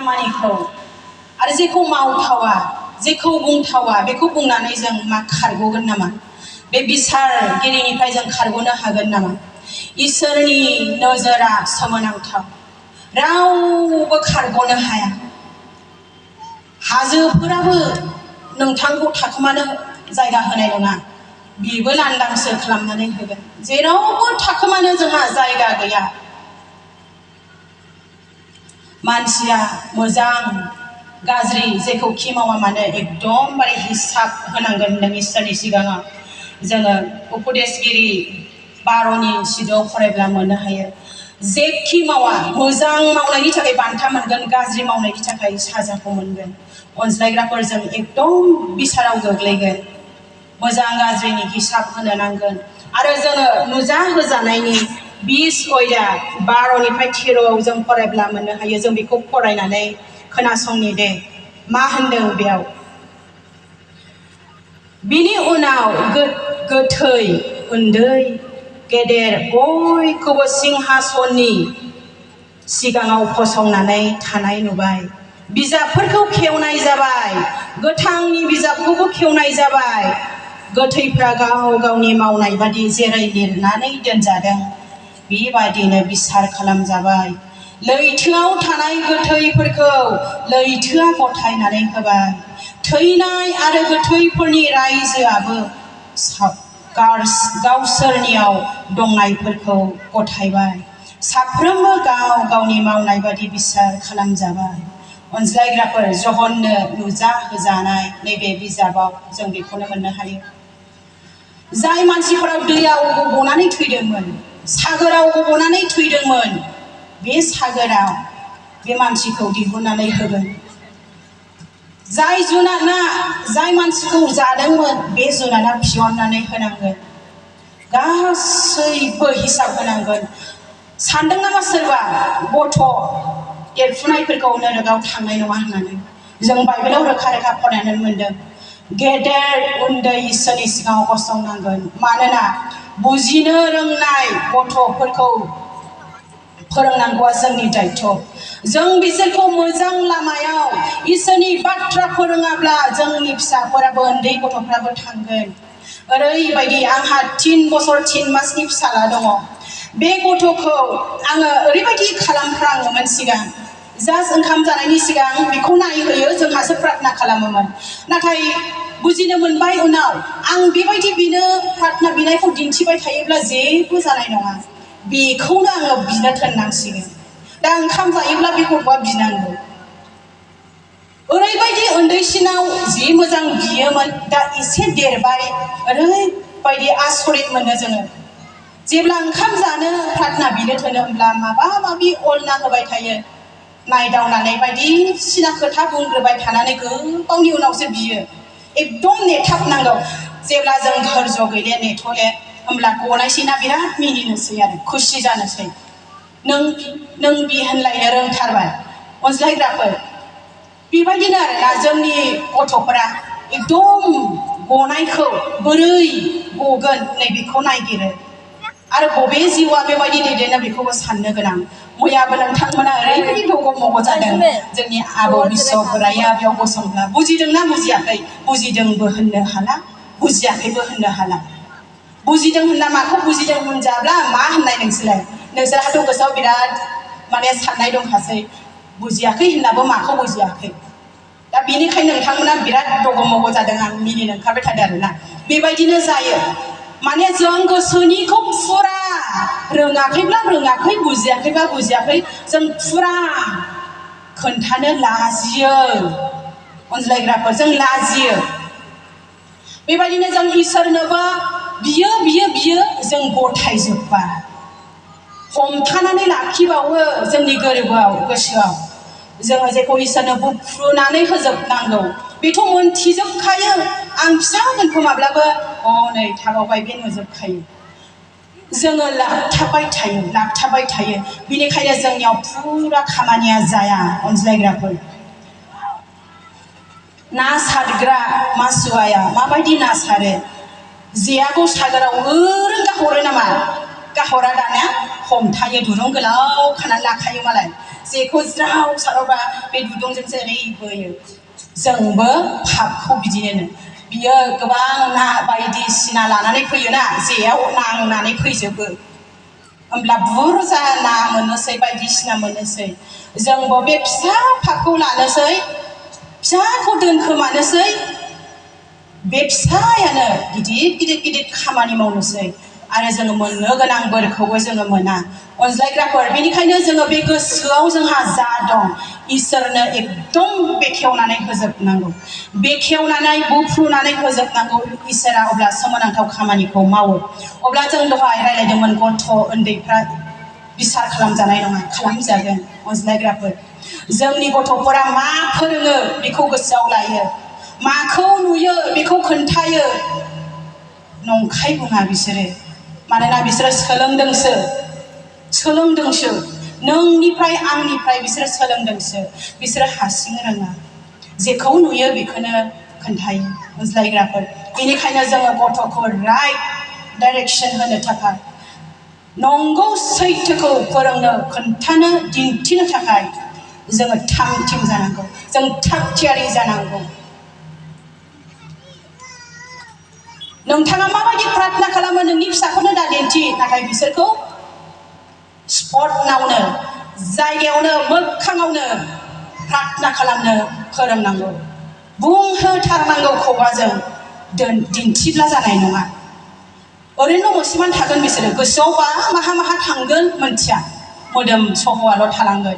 खामानिखौ आरो जेखौ मावथावा जेखौ बुंथावा बेखौ बुंनानै जों मा खारग'गोन नामा? बे बिसारगिरिनिफ्राय जों खारग'नो हागोन नामा? इसोरनि नोजोरा सोमोनांथाव, रावबो खारग'नो हाया। हाजोफोराबो नोंथांखौ थाखोमानो जायगा होनाय नङा, बिबो लांदांसो खालामनानै होगोन। जेरावबो थाखोमानो जोंहा जायगा गैया। मानसिया मोजां गाज्रि जेखौखि मावा मानो एकदमबारे हिसाब होनांगोन होनदों इसोरनि सिगाङाव। जोङो उपदेशगिरि 12नि सिदआव फरायब्ला मोननो हायो। जेखि मावा मोजां मावनायनि थाखाय बान्था मोनगोन, गाज्रि मावनायनि थाखाय साजाखौ मोनगोन। अनज्लायग्राफोरजों एकदम बिसाराव गोग्लैगोन। मोजां गाज्रिनि हिसाब होनो नांगोन। आरो जोङो नुजा होजानायनि 20 अयदा 12निफ्राय 13आव जों फरायब्ला मोननो हायो। जों बेखौ फरायनानै खोनासंनि दे मा होनदों बेयाव। बिनि उनाव गोथै उन्दै गेदेर बयखौबो सिंहासननि सिगाङाव फसंनानै थानाय नुबाय। बिजाबफोरखौ खेवनाय जाबाय, गोथांनि बिजाबखौबो खेवनाय जाबाय। गोथैफ्रा गाव गावनि मावनाय बादि जेरै लिरनानै दोनजादों बेबादिनो बिसार खालामजाबाय। लैथोआव थानाय गोथैफोरखौ लैथोआ गथायनानै होबाय। थैनाय आरो गोथैफोरनि रायजोआबो गावसोरनियाव दंनायफोरखौ गथायबाय। साफ्रोमबो गाव गावनि मावनाय बादि बिसार खालामजाबाय। अनज्लायग्राफोर जहन्नो नुजा होजानाय नैबे बिजाबाव जों बेखौनो मोननो हायो। जाय मानसिफोरा दैयाव गब'नानै थैदोंमोन, सागोराव गब'नानै थैदोंमोन, बे सागोराव बे मानसिखौ दिहुननानै होगोन। जाय जुनादआ जाय मानसिखौ जादोंमोन बे जुनादआ फियननानै होनांगोन। गासैबो हिसाब होनांगोन। सानदों नामा सोरबा गथ' देरफुनायफोरखौ नोरगाव थांनाय नङा होननानै? जों बाइबेलाव रोखा रोखा फरायनानै मोनदों। गेदेर उन्दै इसोरनि सिगाङाव गसंनांगोन। मानोना बुजिनो रोंनाय गथ'फोरखौ फोरोंनांगौआ जोंनि दायथ'। जों बिसोरखौ मोजां लामायाव इसोरनि बाथ्रा फोरोङाब्ला जोंनि फिसाफोराबो उन्दै गथ'फ्राबो थांगोन। ओरैबायदि आंहा 3 बोसोर 3 मासनि फिसाला दङ। बे गथ'खौ आङो ओरैबायदि खालामफ्राङोमोन सिगां, जास्ट ओंखाम जानायनि सिगां बेखौ नायहोयो, जोंहासो प्रार्थना खालामोमोन। नाथाय बुजिनो मोनबाय उनाव आं बेबायदि बिनो प्रार्थना बिनायखौ दिन्थिबाय थायोब्ला जेबो जानाय नङा। बेखौनो आङो बिनो थोननांसिगोन। दा ओंखाम जायोब्ला बे गथ'आ बिनांगौ। ओरैबायदि उन्दैसिनाव जि मोजां बियोमोन, दा एसे देरबाय ओरैबायदि आसरित मोनो जोङो। जेब्ला ओंखाम जानो प्रार्थना बिनो थोनो होमब्ला माबा माबि अरना होबाय थायो। नायदावनानै बायदिसिना खोथा बुंग्रोबाय थानानै गोबावनि उनावसो बियो। एकदम नेथाबनांगौ। जेब्ला जों धैर्य गैले नेथ'ले होमब्ला गनायसैना बिराद मिनिनोसै आरो खुसि जानोसै। नों बि होनलायनो रोंथारबाय। अनज्लायग्राफोर बेबायदिनो आरोना जोंनि गथ'फोरा एकदम गनायखौ बोरै गगोन नैबेखौ नायगिरो। आरो बबे जिउआ बेबायदि दैदेनो बेखौबो साननो गोनां। मैयाबो नोंथांमोना ओरैबायदि दग' मग' जादों। जोंनि आबौ बिसब बोराइया बेयाव गसंब्ला बुजिदोंना बुजियाखै? बुजिदोंबो होननो हाला, बुजियाखैबो होननो हाला। बुजिदों होनना माखौ बुजिदों होनजाब्ला मा होननाय नोंसोरलाय? नोंसोरहाथ' गोसोआव बिराद माने साननाय दंखासै। बुजियाखै होननाबो माखौ बुजियाखै? दा बेनिखायनो नोंथांमोना बिराद दग' मग' जादों। आं मिनिनो ओंखारबाय थादों आरोना। बेबायदिनो जायो। माने जों गोसोनिखौ फुरा रोङाखैब्ला रोङाखै, बुजियाखैब्ला बुजियाखै, जों फुरा खोन्थानो लाजियो। अनज्लायग्राफोर जों लाजियो। बेबायदिनो जों इसोरनोबो बियो जों गथायजोब्बा हमथानानै लाखिबावो जोंनि गोरबोआव गोसोआव। जोङो जेखौ इसोरनो बुफ्रुनानै होजोबनांगौ बेथ' मोनथिजोबखायो। आं फिसा दोनखौ माब्लाबो नै थाबावबाय बे नुजोबखायो। जोङो लाखथाबबाय थायो। बिनिखायनो जोंनियाव फुरा खामानिया जाया। अनज्लायग्राफोर ना सारग्रा मासुवाया माबायदि ना सारो? जेआखौ सागोराव ओरैनो गाहरो नामा? गाहरा दाना हमथायो दुरुं गोलाव खानानै लाखायो मालाय जेखौ ज्राव सारबा बे दुरुंजोंसो ओरै बोयो जोंबो पापखौ बिदिनो बियो गोबां ना बायदिसिना लानानै फैयोना जेयाव नांनानै फैजोबो होमब्ला बुरजा ना मोननोसै बायदिसिना मोननोसै जोंबो बे फिसा पापखौ लानोसै फिसाखौ दोनखोमानोसै बे फिसायानो गिदिर खामानि मावनोसै आरो जोङो मोननो गोनां बोरखौबो जोङो मोना अनज्लायग्राफोर बेनिखायनो जोङो बे गोसोआव जोंहा जा दं इसोरनो एकदम बेखेवनानै होजोबनांगौ बेखेवनानै बुफ्रुनानै होजोबनांगौ इसोरा अब्ला सोमोनांथाव खामानिखौ मावो अब्ला जों दहाय रायलायदोंमोन गथ' उन्दैफ्रा बिसार खालामजानाय नङा खालामजागोन अनज्लायग्राफोर जोंनि गथ'फोरा मा फोरोङो बेखौ गोसोआव लायो माखौ नुयो बेखौ खोन्थायो नंखाय बुङा बिसोरो मानोना बिसोरो सोलोंदोंसो नोंनिफ्राय आंनिफ्राय बिसोरो सोलोंदोंसो बिसोरो हारसिङै रोङा जेखौ नुयो बेखौनो खोन्थायो अनज्लायग्राफोर बेनिखायनो जोङो गथ'खौ राइट डाइरेक्सन होनो थाखाय नंगौ सैथोखौ फोरोंनो खोन्थानो दिन्थिनो थाखाय जोङो थाम थिम जानांगौ जों थाग थियारि जानांगौ नोंथाङा माबायदि प्रार्थना खालामो नोंनि फिसाखौनो दा दिन्थि नाथाय बिसोरखौ स्पटआवनो जायगायावनो मोगथाङावनो प्रार्थना खालामनो फोरोंनांगौ बुंहोथारनांगौ खुगाजों दिन्थिब्ला जानाय नङा ओरैनो मोनसेमान थागोन बिसोरो गोसोआवबा माहा थांगोन मोनथिया मोदोम सह'आल' थालांगोन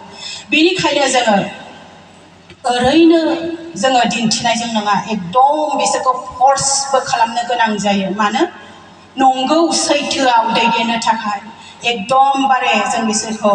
बेनिखायनो जोङो ओरैनो जोङो दिन्थिनायजों नङा एकदम बिसोरखौ फर्सबो खालामनो गोनां जायो मानो नंगौ सैथोआव दैदेननो थाखाय एकदमबारे जों बिसोरखौ